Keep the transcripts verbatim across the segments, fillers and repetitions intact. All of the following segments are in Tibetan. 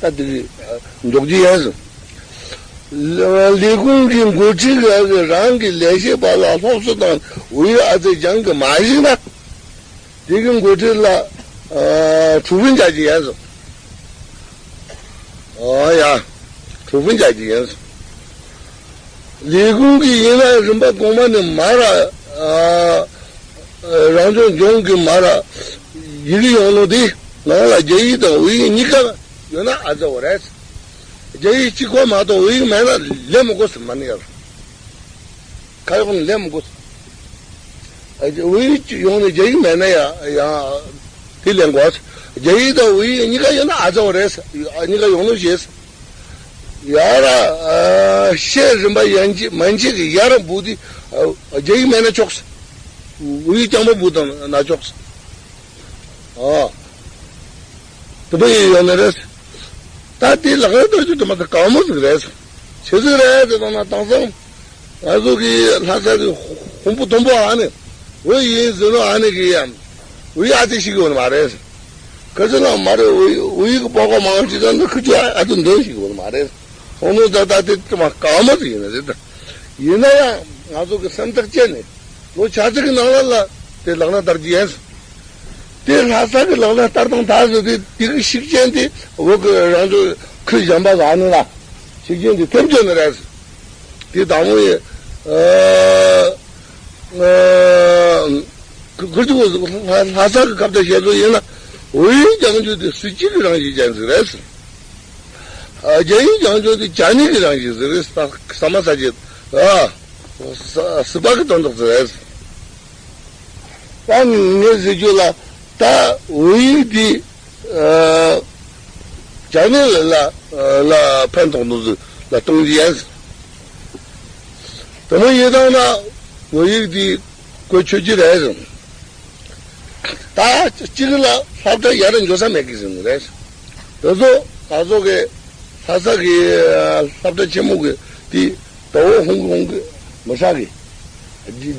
ད་དེ་གི་འཇོག་རྒྱུ་ཡིན་ཟེར། ལས་ཁུངས་ཀྱི་འགོ་ཁྲིད་ཀྱིས་རང་གི་ལས་བྱེད་པ་ལ་སློབ་གསོ་དང་ཝུའུ་ཨ་ཙི་སྦྱང་གི་མ་བཅུག་ན། དེ་གི་འགོ་ཁྲིད་ལ་ཨ་ཁྲུའུ་ཧྥིན་བྱ་རྒྱུ་ཡིན་ཟེར། ཨ་ཡ། ཁྲུའུ་ཧྥིན་བྱ་རྒྱུ་ཡིན་ཟེར། ལས་ཁུངས་ཀྱི་ཡིན་ན་རིམ་པ་གོང་མ་ནས་མར་ཨ་རང་སྐྱོང་ལྗོངས་ཀྱི་མར་ཡི་གེ་ཡོང་ནོ་དེ་ནང་ལ་རྒྱ་ཡིག་དང་ཝུའུ་ཡིག་གཉིས་ཀ་ཡོད་ན་ཨ་ཙི་འོ་རེད། རྒྱ་ཡིག་གཅིག་པོ་མ་གཏོགས་ཝུའུ་ཡིག་མེད་ན་ལས་མི་དགོས་ཟེར་མ་ནི་ཡར། ཁ་གཡོག་ནི་ལས་མི་དགོས་ཟེར། ཨ་ཝུའུ་ཡིག་ཡོང་ནས་རྒྱ་ཡིག་མེད་ན་ཡང་ཡང་དེ་ལེན་དགོས། རྒྱ་ཡིག་དང་ཝུའུ་ཡིག་གཉིས་ཀ་ཡོད་ན་ཨ་ཙི་འོ་རེད། གཉིས་ཀ་ཡོང་ནོ་བྱེད། ཡ་ར། ཨ་བཤད་རིམ་པ་ཡན་ཆད་མན་ཆད་ཀྱི་ཡ་ར་འབུ་དེ་ཨ་རྒྱ་ཡིག་མེད་ན་ཆོག་ཟེར། ཝུའུ་ཡིག་རྐྱང་པ་འབུ་དང་ན་ཆོག་ཟེར། ཨ། དེ་འདྲ་ཡོད་ནི་རེད། ད་དེ་ལག་ལེན་བསྟར་རྒྱུ་དེ་མ་ཚད་དཀའ་མོ་ཟིག་རེད། ཆི་ཟིག་རེད་དེ་དང་ན་དེང་སང་ང་ཚོ་གི་ལྷ་ས་གི་དཔོན་པོ་དུམ་བུ་ཨ་ནི་ཝུའུ་ཡིག་ཟེར་ནོ་ཨ་ནི་གི་ཡང་ཝུའུ་ཡིག་ཨ་ཙི་ཤེས་གི་ཡོད་ནི་མ་རེད། ཁ་ཅིག་ལ་མ་རེད། ཝུའུ་ཡིག་གི་པགས་པ་མང་ཅིག་ད་ནི་ཁུ་ཅི་ཨ་ཙི་འདོན་ཤེས་གི་ཡོད་ནི་མ་རེད། ཚོང་ནོ་ད་ད་དེ་དེ་མ་དཀའ་མོ་ཟིག་ཡིན་ནི་རེད། ཡིན་ན་ཡང་ང་ཚོ་གི་སེམས་ཐག་བཅད་ནས་ལོ་ཆ་གཅིག་གི་ནང་ལ་ལ་དེ་ལག་ལེན་བསྟར་རྒྱུ་ཡིན། དེ་ལྷ་ས་གི་ལག་ལེན་བསྟར་སྟངས་ད་ཟེར་དེ་དེ་གི་ཤུགས་རྐྱེན་དེ་བོད་ཀྱི་རང་སྐྱོང་ཁུལ་གཞན་པ་ཟ་ནི་ལ་ཤུགས་རྐྱེན་དེ་ཐེབས་བྱུང་ནི་རེད། དེ་དང་པོ་ཡི་ཨ་ཨ་ཁུ་ཁུ་ཅི་གོ་ལྷ་ས་གི་ཁ་བརྡ་བཤད་ཚུལ་ཡིན་ན་ཝུའུ་ཡིག་སྦྱང་རྒྱུ་དེ་སྲིད་སྤྱི་གི་རང་བཞིན་ཅན་ཟིག་རེད། ཨ་རྒྱ་ཡིག་སྦྱང་རྒྱུ་དེ་ཅ་ནི་གི་རང་བཞིན་ཟིག་རེད། ས་ས་མ་ས་ཅེ་ཨ་ས་སི་པ་གི་དོན་དག་ཟིག་རེད། ད་ངས་ཟེར་རྒྱུ་ལ་ད་ཝུའུ་ཡིག་འདི་ཨ་ཅ་ནི་ལ་ལ་ཕན་ཐོགས་འདུག་ཟིག་ལ་གཏོང་རྒྱུ་ཡིན། དེ་མོ་ཡིན་དང་ན་ཝུའུ་ཡིག་འདི་གོ་ཆོད་ཀྱི་རེད་ཟེར། ད་གཅིག་ལ་སློབ་གྲྭ་ཡར་འགྱོ་ས་མེད་གི་ཟེར་ནི་རེད། དེ་ཚོ་ང་ཚོ་གི་ལྷ་ས་གི་སློབ་གྲྭ་ཆེན་མོ་གི་དེ་ད་འོ་ཧོང་གི་ཧོང་གི་མི་ཧྲ་གི་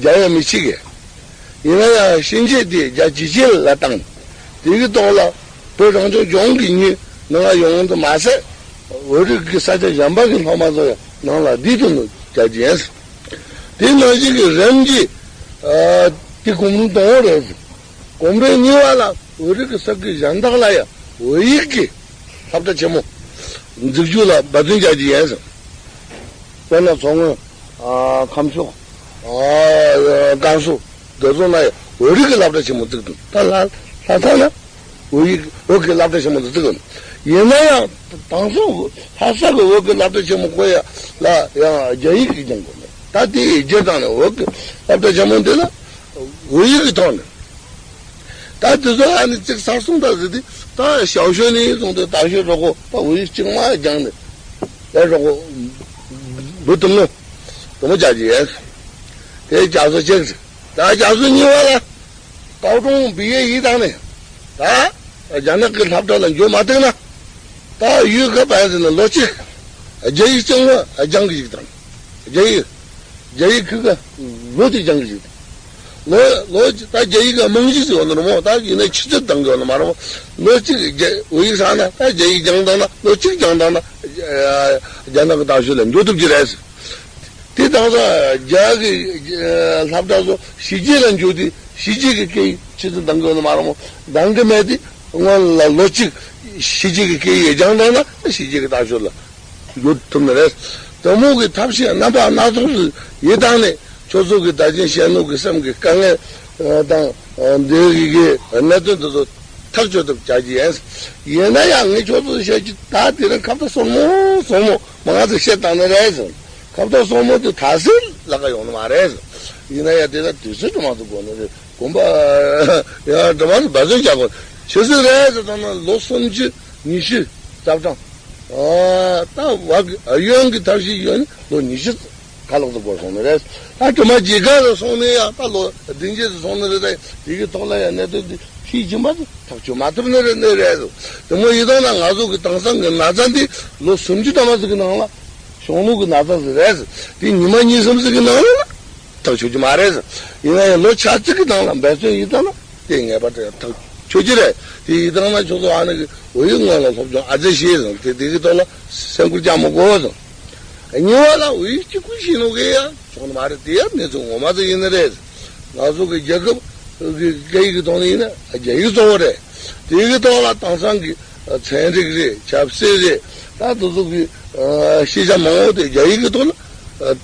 རྒྱ་ཡ་མི་ཆི་གི་ཡིན་ན་ཡང་ཕྱིན་ཆད་དེ་རྒྱ་ཇི་ཆེ་ལ་བཏང་། དེ་གི་ཐོག་ལ་བོད་རང་སྐྱོང་ལྗོངས་ཀྱི་མི་ནང་ལ་ཡོང་དུ་མ་ཟད་བོད་རིགས་ཀྱི་ས་ཆ་གཞན་པ་གི་སློབ་མ་ཚོ་ཡང་ནང་ལ་བསྡུས་ཐུབ་ནོ་རྒྱ་ཇི་ཡིན། དེ་ནང་བཞིན་གྱི་རིམ་གྱིས་ཨ་དེ་གོམ་རིམ་དང་པོ་རེད། གོམ་རིམ་གཉིས་པ་ལ་བོད་རིགས་ཀྱི་ས་ཁུལ་གཞན་དག་ལ་ཡང་བོད་ཡིག་གི་སློབ་གྲྭ་ཆེན་མོ་འཛུགས་རྒྱུ་ལ་འབད་བརྩོན་རྒྱག་རྒྱུ་ཡིན་ཟེར། དཔེར་ན་མཚོ་སྔོན། ཨ་ཁམས་ཕྱོགས། ཨ་ཀན་སུའུ། དེ་ཚོ་ན་ཡང་བོད་རིགས་ཀྱི་སློབ་གྲྭ་ཆེན་མོ་བཙུགས་འདུག་ད་ལྷ་ལྷ་ས་ན་བོད་ཡིག་བོད་ཀྱི་སློབ་གྲྭ་ཆེན་མོ་འདི་བཙུགས་འདུག་ཡིན་ན་ཡང་དེང་སང་ལྷ་ས་གི་བོད་ཀྱི་སློབ་གྲྭ་ཆེན་མོ་ཁོ་ཡ་ལ་ཡང་རྒྱ་ཡིག་གིས་སྦྱང་དགོས་མེད། ད་དེ་ཡི་རྗེས་བཏང་ནས་བོད་ཀྱི་སློབ་གྲྭ་ཆེན་མོ་འདི་ལ་བོད་ཡིག་གི་ཐོག་ནས། ད་དེ་ཚོ་ཨ་ནི་གཅིག་གསར་སྲུང་ད་ཟེར་ཏེ་ད་ཞའོ་ཞོན་ནས་བཟུང་སྟེ་ད་ཞོན་རོགས་གོ་ད་ཝུའུ་ཡིག་གཅིག་མ་སྦྱངས་ནས་ཡར་རོགས་གོ་འབུ་ཐུབ་ནོ་དེ་མོ་བྱ་རྒྱུ་ཡིན། དེ་རྒྱ་བཟོ་གཅིག་ཟེར། ད་རྒྱ་བཟོ་གཉིས་པ་ལ་ཀའོ་ཀྲུང་བི་ཡེ་ཡིག་དང་ནས་ད་རྒྱ་ནག་གི་སློབ་གྲྭ་ལ་འགྱོ་མ་ཐུབ་ན་ད་ཡུལ་ག་པ་ཟེར་ན་ལོ་གཅིག་རྒྱ་ཡིག་གཅིག་མ་སྦྱང་གི་ཡིག་དང་རྒྱ་ཡིག་རྒྱ་ཡིག་ཁུ་ག་ལོ་གཅིག་སྦྱང་གི་ཡིག་དང་། ལོ་ལོ་ད་རྒྱ་ཡིག་གི་རྨང་གཞི་ཟེར་བ་ནོར་མོ་ད་ཡིན་ན་ཆུ་ཚད་དང་གི་བ་ནོ་མ་རོ། ལོ་གཅིག་རྒྱ་བོད་ཡིག་སང་ན་ད་རྒྱ་ཡིག་སྦྱང་དང་ན་ལོ་གཅིག་སྦྱང་དང་ན་རྒྱ་ནག་གི་ད་ཤོད་ལ་འགྱོ་ཐུབ་ཀྱི་རེད་ཟེར། དེ་དང་ས་རྒྱ་གི་སློབ་གྲྭ་ཚོ་ཕྱི་རྒྱལ་ལ་འགྱོ་དུས་ཕྱི་རྒྱལ་གི་སྐད་ཡིག་ཆུ་ཚད་དང་གི་བ་ནོ་མ་རོ་མོ་དང་གི་མེད་དེ་སྔོན་ལ་ལོ་གཅིག་ཕྱི་རྒྱལ་གི་སྐད་ཡིག་སྦྱང་དང་ན་ཕྱི་རྒྱལ་གི་ད་ཤོད་ལ། འགྱུར་ཐུབ་ནི་རེད། དེ་མོ་གི་ཐབས་ཤེས་རྣམ་པ་སྣ་ཚོགས་སུ་ཡིན་དང་ནས་ཁྱོད་ཚོ་གི་བདག་ཅན་གཞོན་ནུ་གི་སེམས་ཀྱི་དཀའ་ངལ་དང་འདི་གི་གནད་དོན་དེ་ཚོ་ཐག་གཅོད་ཐུབ་བྱ་རྒྱུ་ཡིན། ཡིན་ན་ཡང་ངས་ཁྱོད་ཚོ་བཤད་རྒྱུ་ད་དེ་རིང་ཁ་བརྡ་སོར་མོ་སོར་མོ་མང་ཙམ་བཤད་བཏང་ནི་རེད་ཟེར། ཁ་བརྡ་སོར་མོ་དེ་ད་སེ་ལ་ཀ་ཡོང་ནི་མ་རེད་ཟེར། ཡིན་ན་ཡང་དེ་ལ་དུས་ཚོད་དུ་མ་ཐུག་དགོས་ནི་རེད། དགོངས་པ་ཡང་འགྲོ་བ་ལ་འབད་བརྩོན་བྱ་དགོས། ཇི་སྲིད་རེད་ཟེར་དང་ན་ལོ་སུམ་ཅུ་ཉི་ཤུ་རྩ་གྲངས། ཨ་ད་བ་གི་ཨ་གཡོན་གྱི་ཐབས་ཤེས་གཡོན་ལོ་ཉི་ཤུ་ཁ་ལོག་ཏུ་འགོར་སོང་ནི་རེད། ད་དྲི་མ་ཇི་ག་ལ་སོང་ནས་ཡང་ད་ལོ་བདུན་ཅུ་སོང་ནི་རེད། ད་དེ་གི་ཐོག་ལ་ཡང་གནད་དོན་འདི་ཕྱིས་ཕྱིན་པ་དེ་ཐག་གཅོད་མ་ཐུབ་ནི་རེད་ནི་རེད། དེ་མོ་ཡིན་དང་ན་ང་ཚོ་གི་དེང་སང་གི་ན་ཚ་འདི་ལོ་སུམ་ཅུ་ཐམ་པ་ཟིག་གི་ནང་ལ་གཞོན་ནུ་གི་ན་ཚ་ཟིག་རེད། དེ་ཉི་མ་གཉིས་གསུམ་ཟིག་གི་ནང་ལ་ཐག་ཆོད་ཀྱི་མ་རེད། ཡིན་ན་ཡང་ལོ་ཆ་གཅིག་གི་ནང་ལ་འབད་བརྩོན་ཡིན་ཙང་ན་དེ་ངེས་པར་དུ་ཐག་ ཐུགས་རྗེ་རེད། དེ་ཡི་དང་ན་ཁྱོད་ཚོ་ཨ་ནི་གི་འོ་ཡི་སྔོན་ལ་སློབ་སྦྱོང་ཨ་ཙི་བྱས་ཟིན་དེ་དེ་གི་ཐོག་ལ་སེམས་ཁུར་བཅངས་མི་དགོས་ཟིན། གཉིས་པ་ལ་འོ་ཡི་གཅིག་པུ་ཤེས་ནོ་གི་ཡ་ཆོག་ནི་མ་རེད། དེ་ཡ་གནས་ཚུལ་ངོ་མ་དེ་ཡིན་ནི་རེད། ང་ཚོ་གི་རྒྱལ་ཁབ་གི་སྐད་ཡིག་གི་ཐོག་ནས་ཡིན་ན་རྒྱ་ཡིག་གཙོ་བོ་རེད། དེ་གི་ཐོག་ལ་དེང་སང་གི་ཚན་རིག་རེད། ཆབ་སྲིད་རེད། ད་དེ་ཚོ་གི་ཤེས་བྱ་མང་བོ་དེ་རྒྱ་ཡིག་གི་ཐོག་ལ།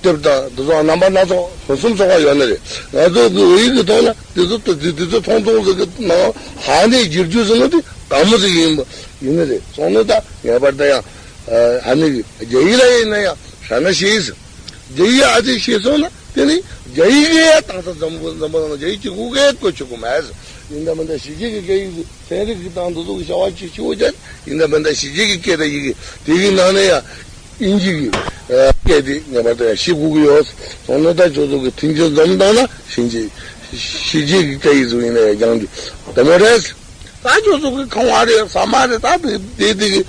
དེབ་དང་དེ་ཚོ་རྣམ་པ་སྣ་ཚོགས་ཕུན་སུམ་ཚོགས་པ་ཡོད་ནི་རེད། ང་ཚོ་གི་བོད་ཡིག་གི་ཐོག་ལ་དེ་ཚོ་དེ་དེ་དེ་ཚོ་ཐུང་ཐུང་ཟིག་གི་ནང་ཧ་ནས་བསྒྱུར་རྒྱུ་ཟེར་ནོ་དེ་དཀའ་མོ་ཟིག་ཡིན་ཡིན་ནི་རེད། སོང་ནོ་ད་ངེས་པར་དུ་ཡང་ཧ་ནས་རྒྱ་ཡིག་ལ་ཡིན་ན་ཡང་ཧྲ་ན་ཤེས་ཟིན། རྒྱ་ཡིག་ཨ་ཙི་ཤེས་སོང་ན་དེ་ནི་རྒྱ་ཡིག་གི་ཡང་དེང་སང་འཛམ་བུ་འཛམ་བུ་གླིང་རྒྱ་ཡིག་གཅིག་པུ་གི་བཀོལ་ཆོག་གི་མེད་ཟིན། ཡིན་ད་མིན་ད་ཕྱི་རྒྱལ་གི་སྐད་ཡིག་ཚན་རིག་གི་དང་དེ་ཚོ་གི་བྱ་བ་ཅིག་ཆེ་བོ་བྱས། ཡིན་ད་མིན་ད་ཕྱི་རྒྱལ་གི་སྐད་དང་ཡི་གེ་དེ་གི་ནང་ནས་ཡང་དབྱིན་ཇི་གི་སྐད་དེ་ངེས་པར་དུ་ཡང་ཤེས་དགོས་ཀྱི་ཡོད། སོང་ན་ད་ཁྱོད་ཚོ་གི་མཐུན་རྐྱེན་འཛོམས་བཏང་ན་ཕྱི་རྒྱལ་ཕྱི་རྒྱལ་གི་སྐད་ཡིག་ཚོ་ཡིན་ན་ཡང་སྦྱང་རྒྱུ་དེ་མོ་རེད། ད་ཁྱོད་ཚོ་གི་ཁང་བ་རེད། ཟ་མ་རེད། ད་དེ་དེ་དེ་གི་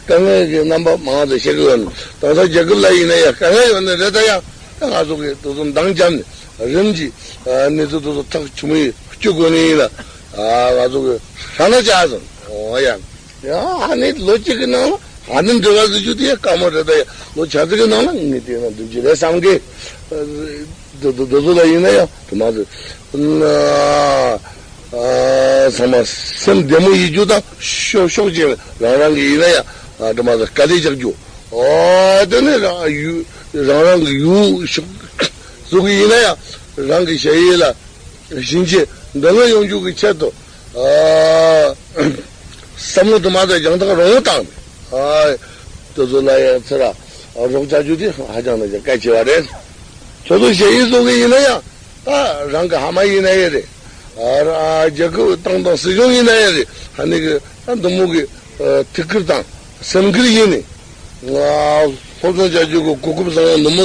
དཀའ་ངལ་གི་རྣམ་པ་མང་དུ་བཤད་གི་ཡོད་ནི། ད་ལྟ་རྒྱལ་ཁབ་ལ་ཡིན་ན་ཡང་དཀའ་ངལ་ཡོད་ནི་རེད། ད་ཡང་ད་ང་ཚོ་གི་དེ་ཚོ་འདང་བརྒྱབ་ནས་རིམ་གྱིས་གནས་ཚུལ་དེ་ཚོ་ཐག་ཆོད་མི་སྐྱོ་དགོས་ནི་ཡིན་ལ། ང་ཚོ་གི་ཧྲ་ན་བྱ་ཟིན། འོ་ཡ། ཡང་ཨ་ནི་ལོ་གཅིག་གི་ནང་ལ་ཨ་ནི་འབྲེལ་བ་བཟོ་རྒྱུ་དེ་དཀའ་མོ་རེད། ད་ཡང་ལོ་ཆ་ཙིག་གི་ནང་ལ་ངས་དེ་ན་འགྲུབ་རྒྱུ་རེད་བསམ་གི། དེ་དེ་དེ་ཚོ་ལ་ཡིན་ན་ཡང་དུ་མ་དུ་ཚང་མ་སེམས་བདེ་མོ་ཡིན་རྒྱུ་དང་ཤོག་ཤོག་ཅེས་རང་རང་གི་ཡིན་ན་ཡང་དུ་མ་དུ་དཀའ་ལས་རྒྱག་རྒྱུ། འོ་དེ་ནི་རང་ཡུ་རང་རང་གི་ཡུལ་ཤོག་ཟུག་གི་ཡིན་ན་ཡང་རང་གི་ཞ་ཡི་ལ། བཞིན་གྱི་འདོད་ལ་ཡོང་རྒྱུ་གི་ཆེད་དུ། བསམ་བློ་དུ་མ་དང་རྒྱང་ཐག་རིང་བོ་བཏང་ནས། དེ་ཚོ་ལ་ཡང་ཚེ་ར་རོགས་བྱ་རྒྱུ་དེ་ཧ་ཅང་ན་ཅང་གལ་ཆེ་བ་རེད། ཁྱོད་ཚོ་ཞ་ཡི་བཟོ་གི་ཡིན་ན་ཡང་། ད་རང་གི་ཕ་མ་ཡིན་ན་ཡང་རེད། རྒྱལ་ཁབ་ཏང་དང་སྲིད་གཞུང་ཡིན་ན་ཡང་རེད། ཧ་ནི་གི་ད་འདི་མོ་གི་ཐུགས་ཁུར་དང་སེམས་ཁུར་ཡིན་ནི། སློབ་སྦྱོང་བྱ་རྒྱུ་གི་གོ་སྐབས་བཟང་བོ་འདི་མོ་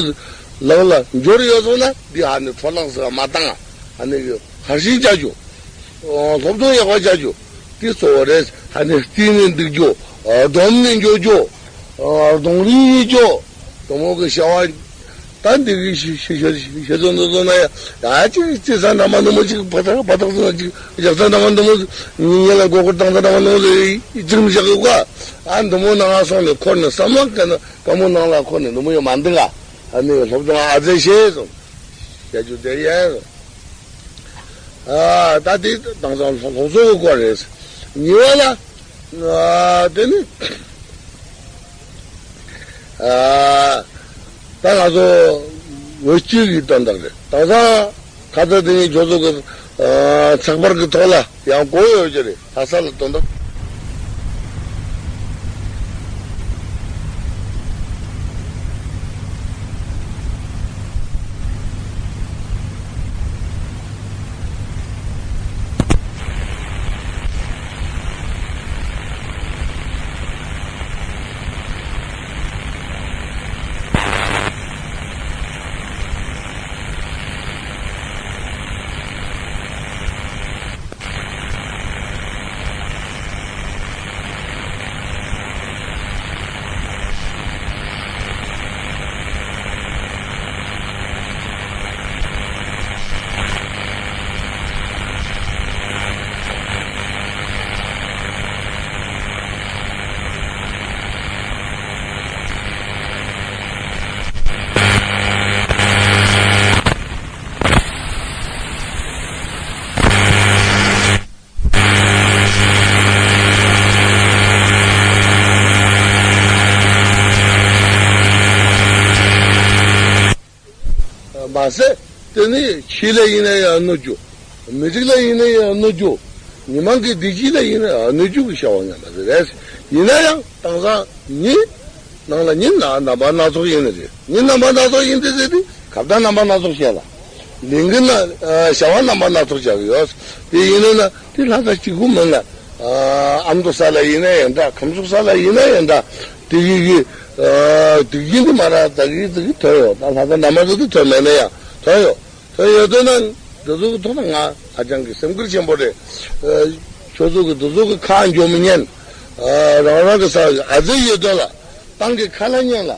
ལག་ལ་འབྱོར་ཡོད་སོང་ན་འདི་ཧ་ནི་འཕྲོ་བརླག་ཟེར་བ་མ་བཏང་། ཨ་ནི་གི་མཐར་ཕྱིན་བྱ་རྒྱུ། སློབ་སྦྱོང་ཡག་པ་བྱ་རྒྱུ། དེ་གཙོ་བོ་རེད། ཨ་ནི་བརྟེན་ནས་འདུག་རྒྱུ། སྡོམ་ནས་འཇོག་རྒྱུ། གདོང་རིས་ཡིན་རྒྱུ། དེ་མོ་གི་བྱ་བ། ད་འདི་གི་ཤི་ཤི་ཤི་ཤི་ཤི་ཚོ་འདི་ཚོ་ན་ཡ། ཡ་ཅིག་ཅི་ས་འདྲ་མ་འདི་མོ་ཅིག་བ་ཐག་བ་ཐག་ཚོ་ཅིག་ཡག་ས་འདྲ་མ་འདི་མོ་ཉིན་ཉིན་ལ་མགོ་སྐོར་བཏང་ས་འདྲ་མ་འདི་མོ་ཅིག་ཅིག་མི་བཞག་གི་ག་ཨ་འདི་མོ་ནང་ང་སོང་ནས་འཁོར་ནས་བསམ་བློ་ག་ན་དཀའ་མོ་ནང་ལ་འཁོར་ནས་འདི་མོ་ཡོད་མ་འདུག་ག་ཨ་ནི་སློབ་སྦྱོང་ཨ་ཙི་བྱས་སོང་། བྱ་རྒྱུ་དེ་ཡན་སོང་། ཨ་ད་དེ་དེང་སང་སློབ་གསོ་གི་སྐོར་རེད། གཉིས་པ་ལ། ཨ་དེ་ནི། ཨ་ད་ང་ཚོ་འོས་སྤྱི་གི་དོན་དག་རེད། དེང་སང་ཁ་ཚ་དེ་ནི་ཇོ་ཚོ་གི་ཨ་ཚགས་པར་གི་ཐོག་ལ་ཡང་གོ་ཡོད་ཀྱི་རེད། ལྷ་ས་ལ་དོན་དག་མ་ཟད་དེ་ནི་ཆོས་ལ་ཡིན་ན་ཡང་གནོད་རྒྱུ། མི་རིགས་ལ་ཡིན་ན་ཡང་གནོད་རྒྱུ། མི་མང་གི་བདེ་སྐྱིད་ལ་ཡིན་ན་ཡང་གནོད་རྒྱུ་གི་བྱ་བ་ངན་པ་ཟིག་རེད། ཡིན་ན་ཡང་དེང་སང་ཉིན་ནང་ལ་ཉིན་ན་རྣམ་པ་སྣ་ཚོགས་ཡིན་ནི་རེད། ཉིན་རྣམ་པ་སྣ་ཚོགས་ཡིན་དེ་ཟེར་དུས་ཁ་བརྡ་རྣམ་པ་སྣ་ཚོགས་བཤད་ལ། ལས་འགུལ་ན་བྱ་བ་རྣམ་པ་སྣ་ཚོགས་བྱ་གི་ཡོད། དེ་ཡིན་ན་ན་དེ་ལྷ་ས་གཅིག་པུ་མིན་ལ། ཨ་མདོ་ས་ལ་ཡིན་ན་ཡང་འདྲ། ཁམས་ཕྱོགས་ས་ལ་ཡིན་ན་ཡང་འདྲ། དེ་གི་གི་དུས་རྒྱུན་དུ་མ་ར་ད་གི་ད་གི་ཐོན་ཡོད། ད་ལྷ་ས་འདྲ་མ་ཟིག་ཏུ་ཐོན་མེད་ན་ཡང་ཐོན་ཡོད། ཐོན་ཡོད་དོན་ན་འདི་ཚོ་གི་ཐོག་ན་ང་ཧ་ཅང་གི་སེམས་ཁུར་ཆེན་པོ་རེད། ཁྱོད་ཚོ་གི་འདི་ཚོ་གི་ཁ་འཇོག་མི་ཉན། རང་རང་གི་ས་གི་ཨ་ཙི་ཡོད་དོན་ལ་ཏང་གི་ཁ་ལ་ཉན་ལ།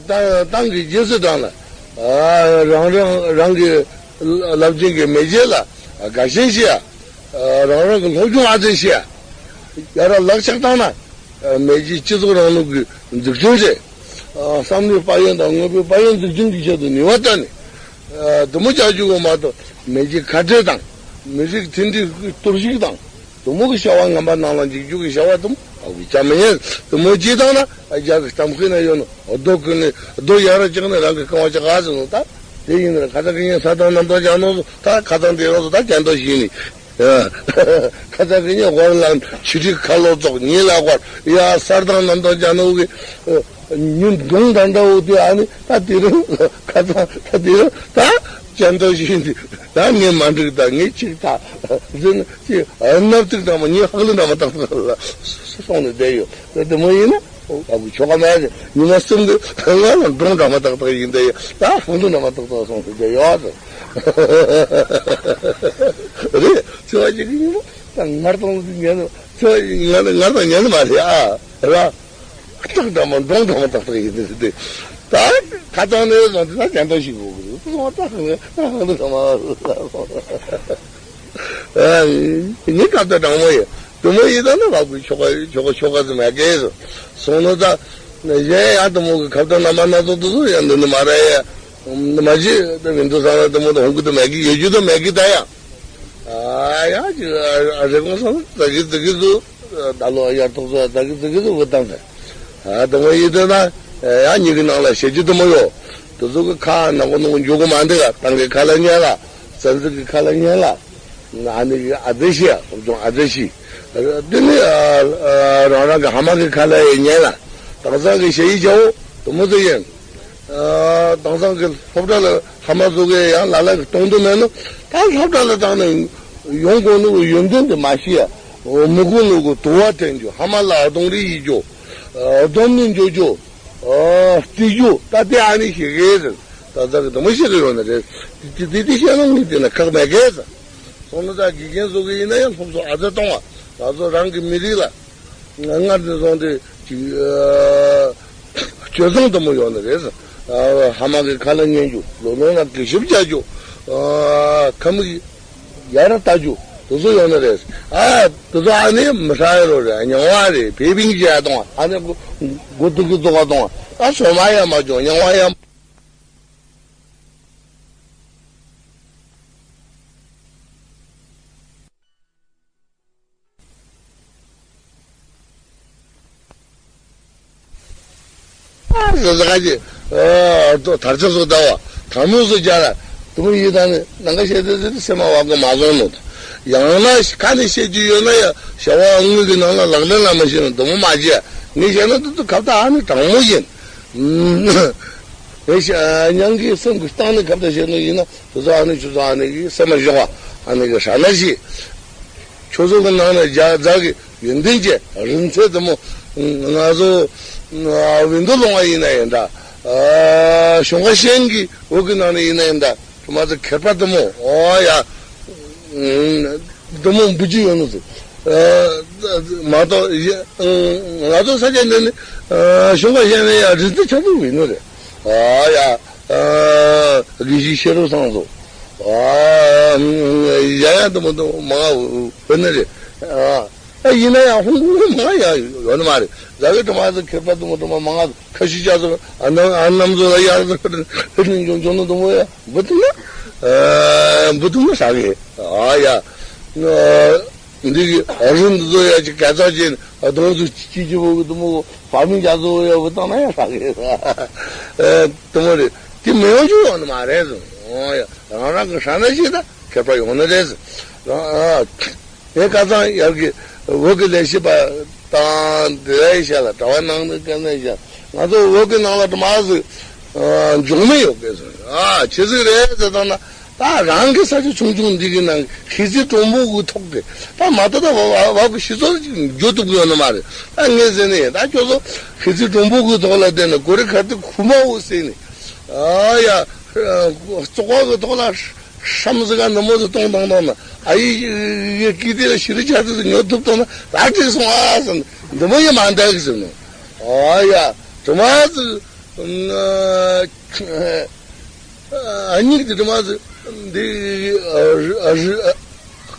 ཏང་ཏང་གི་རྗེས་སུ་འབྲང་ལ། རང་རང་རང་གི་རླབས་ཆེན་གྱི་མེས་རྒྱལ་ལ་དགའ་ཞེན་བྱེད་ཡ། རང་རང་གི་སློབ་སྦྱོང་ཨ་ཙི་བྱས། ཡ་ར་ལག་ཆགས་བཏང་ན། མེས་རྒྱལ་སྤྱི་ཚོགས་རིང་ལུགས་ཀྱི་འཛུགས་སྐྲུན་རེད། བསམ་བློའི་དཔལ་ཡོན་དང་དངོས་པོའི་དཔལ་ཡོན་འཛུགས་སྐྲུན་གྱི་ཆེད་དུ་ནུས་པ་བཏོན་ནས། དུ་མོ་བྱ་རྒྱུ་གོ་མ་གཏོགས་མེས་རྒྱལ་ཁ་བྲལ་དང་། མི་རིགས་མཐུན་སྒྲིལ་གཏོར་བཤིག་དང་། དུ་མོ་གི་བྱ་བ་ངན་པ་ནང་ལ་འཇུག་རྒྱུ་གི་བྱ་བ་དུ་མོ་ཨ་ཁུ་བྱ་མི་ཉན། དུ་མོ་བྱེད་བཏང་ན་རྒྱ་གི་གཏམ་དཔེ་ན་ཡོད་ནོ་རྡོ་ཀུན་ནས་རྡོ་ཡ་ར་བཅག་ནས་རང་གི་རྐང་བ་བཅག་ག་ཟེར་ནོ་ད། དེ་ཡིན་ན་ཁ་ཚ་གི་ཉིན་ས་དང་གནམ་དང་བྱ་ནོ་ད་ཁ་ཚང་དེ་རང་ཚོ་ད་གྱེན་ལྟ་ཞིག་ནི། ཁ་ཚ་གི་ཉིན་ཝར་ལ་ཆི་ཁྲི་ཁ་ལོ་ཙོག་ཉི་ལ་ཝར་ཡ་སར་དང་གནམ་དང་བྱ་ནོ་གི་ཉིན་གདོང་འདྲ་འདྲ་བོ་དེ་ཨ་ནི་ད་དེ་རིང་ཁ་ཚང་ད་དེ་རིང་ད་གྱེན་ལྟ་ཞིག་ནི་ད་ངས་མ་འགྲིག་ད་ངས་ཅིག་ད་ཟེར་ན་ཅི་ཨ་ནབ་ཏིག་འདྲ་མ་ཉི་ཧག་ལི་འདྲ་མ་ཏག་ཏག་ལ་སོང་ནས་བསྡད་ཡོད། དེ་མོ་ཡིན་ན། ཨ་ཁུ་ཆོ་ག་མ་རེད། ཉི་མ་གསུམ་གི་ང་ལ་འབྲོང་འདྲ་མ་ཏག་ཏག་ཡིན་ཏེ་ད་ཧུང་ལུ་འདྲ་མ་ཏག་ཏག་སོང་ཟེར་ཏེ་ཡོད་ཟེར། རེད། ཚེ་བ་ཅིག་གི་ཉིན་ལ་ད་ངར་དང་ཉན་ཚེ་བ་ངར་ངར་དང་ཉན་མ་རེད་ཨ་ར། སྟག་འདྲ་མ་འབྲོང་འདྲ་མ་ཏག་ཏག་ཡིན་ཏེ་ད་ཁ་ཚང་ནས་བཟུང་སྟེ་ད་གྱེན་ལྟ་ཞིག་དགོས་གི་རེད། ད་ཧུང་ལུ་འདྲ་མ། ངའི་སྐབས་དང་དྲང་མོ་ཡིན། དུ་མོ་ཡིན་ད་ན་བ་ཀུ་ཆོ་ག་ཆོ་ག་ཆོ་ག་ཟི་མ་གེ་སོང་ནོ་ད། གཞན་ཡང་དུ་མོ་གི་ཁབ་དང་ན་མ་ན་ཚོ་དུ་སུ་ཡང་འདི་ནི་མ་ར་ཡ། མ་གཞི་དུ་མི་འདུ་ས་ན་དུ་མོ་དུ་ཧོང་གི་དུ་མ་གི་ཡོད་རྒྱུ་དུ་མ་གི་ད་ཡ། ཨ་ཡ་ཅི་ཨ་རེ་གོང་ས་ད་གི་ད་གི་དུ་ད་ལོ་ཡར་ཐོག་སོ་ད་གི་ད་གི་དུ་བུ་དང་ད། ཨ་དུ་མོ་ཡིན་ད་ན་ཡ་ཉི་གི་ནང་ལ་ཤེས་རྒྱུ་དུ་མོ་ཡོད། དུ་སུ་གི་ཁ་ན་གོ་ནོ་གོ་འཇོག་གི་མ་འདི་ག་ཏང་གི་ཁ་ལ་ཉལ་ལ། བཙན་འཛུལ་གི་ཁ་ལ་ཉལ་ལ། ཨ་ནི་གི་ཨ་ཙི་ཤི་ཡ་སློབ་སྦྱོང་ཨ་ཙི་ཤི། དེ་ནི་རང་རང་གི་ཧ་མ་གི་ཁ་ལ་ཡི་ཉལ་ལ། དེང་སང་གི་ཞ་ཡི་ཅའོ་དུ་མོ་ཙི་ཡིན། དེང་སང་གི་སློབ་གྲྭ་ལ་ཧ་མ་བཟོ་གི་ཡང་ལ་ལ་གི་གཏོང་དུ་མེད་ནོ། ད་སློབ་གྲྭ་ལ་བཏང་ནས་ཡོང་དགོས་ནོ་གི་ཡོན་ཏན་དེ་མ་ཤེས་ཡ། མི་དགོས་ནོ་གི་དུ་བ་འཐེན་རྒྱུ་ཧ་མ་ལ་གདོང་རིས་ཡི་རྒྱུ། གདོང་ནི་འཇོ་རྒྱུ། ཨ། སྟེ་རྒྱུ་ད་དེ་ཨ་ནི་ཞིག་རེད་ཟེར། ད་ཟ་གི་དུ་མོ་ཞིག་ཡོད་ན་རེད། དེ་དེ་དེ་བཤད་ན་ངས་དེ་ན་ཁག་མེད་གས་ཟེར། སོང་ན་ད་དགེ་རྒན་བཟོ་གི་ཡིན་ན་ཡང་སློབ་གསོ་ཨ་ཙི་གཏོང་བ། ང་ཚོ་རང་གི་མི་རིགས་ལ་སྔར་ནས་བཟུང་སྟེ་ཅིག་ཨ། སྤྱོད་བཟང་དུ་མོ་ཡོད་ན་རེད་ཟེར། ཨ། ཧ་མ་གི་ཁ་ལ་ཉན་རྒྱུ་ལོ་ལོན་ལ་གུས་ཞབས་བྱ་རྒྱུ། ཨ། ཁམས་ཀྱི་ཡ་ར་ལྟ་རྒྱུ་དེ་ཚོ་ཡོད་ན་རེད། ཨ། དེ་ཚོ་ཨ་ནི་མི་ཧྲ་ཡ་རོ་རེད། རྙིང་བ་རེད། བེ་བིང་བྱས་གཏོང་བ། ཨ་ནི་མགོ་མགོ་ཐུག་གི་རྫོགས་པ་གཏོང་བ། ཨ་སོ་མ་ཡ་མ་བྱུང་རྙིང་བ་ཡ། ཟ་ཟ་ག་ཅི། ཨ། དར་ཆ་སོགས་ཟླ་བ་དར་མོ་སོགས་རྒྱ་ལ་དུ་མོ་ཡི་དང་ནི་ནང་ཁ་བཤད་དེ་དེ་སེམས་མ་བ་གི་མ་བཟུང་ནོ། ཡང་ན་ཁ་ནས་བཤད་རྒྱུ་ཡོད་ན་ཡང་བྱ་བ་དངོས་ཀྱི་ནང་ལ་ལག་ལེན་ལ་མ་བྱེད་ན་དུ་མོ་མ་བྱེད། ངས་བཤད་ན་དུ་དུ་ཁབ་ད་ཨ་ནི་དྲང་མོ་ཡིན། ངས་ཤ་ཉང་གི་སེམས་ཀྱི་གཏིང་ནས་ཁབ་ད་བཤད་ནོ་ཡིན་ན། དེ་ཚོ་ཨ་ནི་ཁྱོད་ཚོ་ཨ་ནི་གི་སེམས་མ་ཞོག་པ་ཨ་ནི་གི་ཧྲ་ན་ཞིག་ཁྱོད་ཚོ་གི་ནང་ནས་རྒྱ་རྫ་གི་ཡོན་ཏན་ཅན་རིན་ཚད་དུ་མོ་ང་ཚོ་བིན་དུ་ལོང་བ་ཡིན་ན་ཡིན་འདྲ། གཞུང་ཁ་ཤན་གི་འོག་གི་ནང་ནས་ཡིན་ན་ཡིན་འདྲ། དུ་མ་ཚོ་ཁེར་པ་དུ་མོ་ཨོ་ཡ། དུ་མོ་འབུ་ཅི་ཡོད་ནོ་ཟེར། མ་གཏོགས་ང་ཚོ་ས་ཆ་འདི་ནི་གཞུང་ཁ་ཤན་ནས་ཡ་རིན་ཚད་ཆ་ཚང་བིན་དུ་རེད། ཨོ་ཡ། དགེ་བཤེས་ཤེས་རབ་སང་སོ། ཨ། ཡ་ཡ་དུ་མོ་དུ་མ་བུ་ནི་རེད། ཨ། ཡིན་ན་ཡང་ཧུང་ཧུང་མ་ཡ་ཡོད་ནི་མ་རེད། རྫ་གི་དུ་མ་ཚོ་ཁེར་པ་དུ་མོ་དུ་མ་མང་ང་ཁ་ཤི་ཅག་ཚོ་ཨ་ནམ་ཨ་ནམ་ཚོ་ལ་ཡ་ཡོང་ཡོང་ནི་དུ་མོ་ཡ་བུ་དུ་མ། བུ་དུ་མ་ཧྲ་གི། ཨ་ཡ། འདི་གི་རིན་འདི་ཚོ་ཡ་ཅིག་ག་ཚ་ཅན་གདོང་ཚོ་ཅི་ཅི་བོ་གི་དུ་མོ་ཕ་མིང་རྒྱ་ཚོ་ཡ་བུ་དང་ན་ཡ་ཧྲ་གི། དུ་མོ་རེད། དེ་མི་ཡོང་རྒྱུ་ཡོང་ནི་མ་རེད་ཟེར། ཨོ་ཡ། རང་རང་གི་ཧྲ་ན་ཞིག་ད་ཁྱད་པར་ཡོང་ནི་རེད་ཟེར། རང་ཨ། ངས་ཁ་སང་ཡར་གི་བོད་ཀྱི་ལས་བྱེད་པ་དང་འབྲེལ་བའི་ཞལ་ལ་དྲ་བ་ནང་དུ་བཀལ་ནས་བཞག་ང་ཚོ་བོད་ཀྱི་ནང་ལ་དུ་མ་ཟིག་འབྱུང་མི་ཡོད་གི་ཟེར། ཨ་ཅི་ཟིག་རེད་ཟེར་ད་ན། ད་རང་གི་ས་ཆ་ཆུང་ཆུང་འདི་གི་ནང་ཁི་ཙི་གྲུང་པོ་གི་ཐོག་གི་ད་མ་ད་ད་བ་བ་གི་ཤི་ཚོ་འགྱོ་ཐུབ་གི་ཡོད་ནི་མ་རེད། ད་ངས་ཟེར་ནི་ད་ཁྱོད་ཚོ་ཁི་ཙི་གྲུང་པོ་གི་ཐོག་ལ་བསྡད་ནས་གོ་རི་ཁ་ཏི་ཁུ་མ་འོ་ཟེར་ནི། ཨ་ཡ། བཙོག་པ་གི་ཐོག་ལ་ཧྲམ་ཟི་ག་འདི་མོ་ཟི་གཏོང་བཏང་བཏང་ན་ཨ་ཡི་ཀི་ཏི་ལ་ཤི་རི་ཆ་ཏི་ཟི་ཉོ་ཐུབ་བཏང་ན་ད་འགྲིག་སོང་ཨ་ཟེར་ནི་འདི་མོ་ཡི་མ་འདའ་གི་ཟེར་ནི། ཨ་ཡ། དྲི་མ་ཟི། ཨ་ཉིག་དེ་དྲི་མ་ཟི། འདི་ཨ་རི་ཨ་རི་ཨ།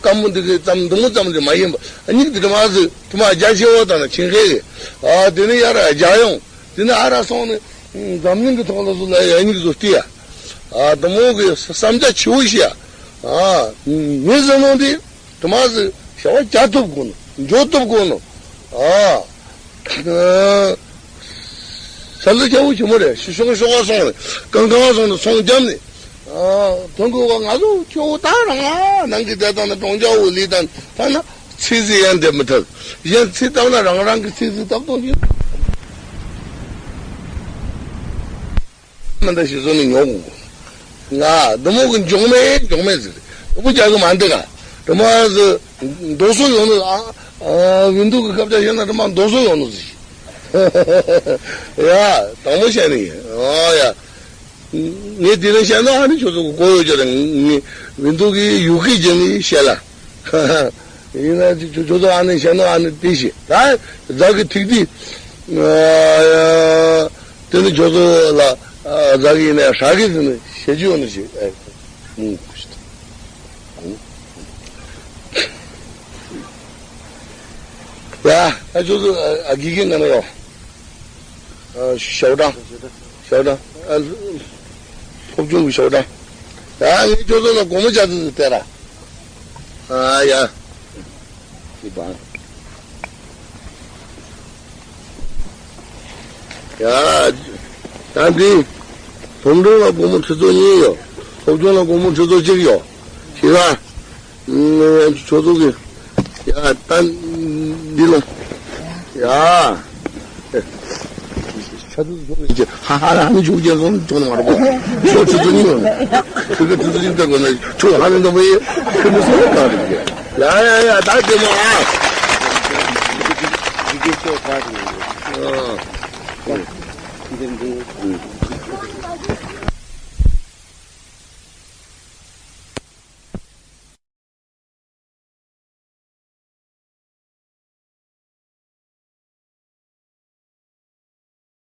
དཀར་མོ་འདི་གི་ཙམ་འདི་མོ་ཙམ་རེད་མ་ཡིན་པ། ཨ་ཉིག་འདི་དྲི་མ་ཟིག་དྲི་མ་རྒྱ་ཆེ་བོ་དང་ན་ཆིན་ཧེ་གི། ཨ་དེ་ནི་ཡར་རྒྱ་ཡོང་། དེ་ནི་ཨ་ར་སོང་ནི་འཛམ་གླིང་གི་ཐོག་ལ་སུ་ལ་ཡ་ཉིག་སུ་སྟི་ཡ། ཨ་དུ་མོ་གི་བསམ་རྒྱ་ཆེ་བོ་ཞིག་ཡ། ཨ་ངས་ཟེར་ནོ་འདི་དྲི་མ་ཟིག་བྱ་བ་བྱ་ཐུབ་དགོས་ནོ། འཇོག་ཐུབ་དགོས་ནོ། ཨ། ས་ལུ་ཆེ་བོ་ཆེ་མོ་རེད། ཤི་ཤོག་ཤོག་སོང་ནས་ཀང་ཀང་སོང་ནས་སོང་རྒྱབ་ནས། ཨ་དོན་གོ་བ་ང་ཚོ་ཁྱོ་བོ་ད་རང་ཨ་ནང་གི་བསྡད་དང་ནས་གྲོང་རྒྱ་བོ་ལི་དང་ཐ་ན་ཚིག་ཟིག་ཡང་འདེབས་མི་ཐུབ། གཞན་ཚིག་བཏབ་ན་རང་རང་གི་ཚིག་ཟིག་བཏབ་གཏོང་གི། མི་འདྲ་ཞིག་བཟོ་ནས་ཉོ་དགོས། ང་འདི་མོ་གི་འཇོག་མེད་འཇོག་མེད་ཟེར། འདི་མོ་རྒྱག་གི་མ་འདུག་ག། འདི་མོ་ཟེར་མདོ་སོ་ཡོང་ནོ། ཨ་ཨ་བིན་དུ་གི་སྐབས་ཆ་བཤད་ན་འདི་མོ་མདོ་སོ་ཡོང་ནོ་ཟེར། ཡ་དང་མོ་བཤད་ནི་ཡིན། ཨ་ཡ། ངས་དེ་རིང་བཤད་ན་ཨ་ནི་ཁྱོད་ཚོ་གི་གོ་ཡོད་ཀྱི་རེད། ངས་བིན་དུ་གི་ཡུ་གེ་སྦྱིན་ནི་བཤད་ལ། ཡིན་ན་ཁྱོད་ཚོ་ཨ་ནི་བཤད་ན་ཨ་ནི་དེ་ཤེས་ད། རྫ་གི་ཐིག་དེ། དེ་ནི་ཁྱོད་ཚོ་ལ་རྫ་གི་ཡིན་ན་ཧྲ་གི་ཟེར་ནི་བཤད་རྒྱུ་ཡོད་ནི་ཞིག་ཨེ། ཡ་ཨ་ཁྱོད་ཚོ་ཨ་དགེ་རྒན་ང་ན་ཡོད། ཞའོ་ཀྲང་། ཞའོ་ཀྲང་། ཨ་སློབ་ཆུང་གི་ཞའོ་ཀྲང་། ཡ་ངས་ཁྱོད་ཚོ་ལ་སྒོར་མོ་བརྒྱ་ཙམ་ཞིག་སྟེར་ར། ཨ་ཡ། ཅི་བ། ཡ། ད་འདི། སློབ་འབྲིང་ལ་སྒོར་མོ་ཁྲི་ཚོ་གཉིས་ཡོད། སློབ་ཆུང་ལ་སྒོར་མོ་ཁྲི་ཚོ་གཅིག་ཡོད། ཤེས་ག། ཁྱོད་ཚོ་གི། ཡ་ད། འདི་ལོ། ཡ། ཆ་ཚུལ་ཚོ་གི་ཧ་ཧ་ཧ་ནི་ཆུ་རྒྱལ་སོང་ཆུ་ནི་མ་རུ་པོ། ཆུ་ཆུ་ཚུལ་ནི་ཡོད་ནི། ཆུ་གི་ཆུ་ཚུལ་ཅིག་ལྟ་དགོས་ནི་ཆུ་ཧ་ནི་འདོ་བའི་ཁྱོད་ནི་སོང་ག་རེད་གི། ཡ་ཡ་ཡ་ད་དེ་མོ་ཨ། འདི་འདི་འདི།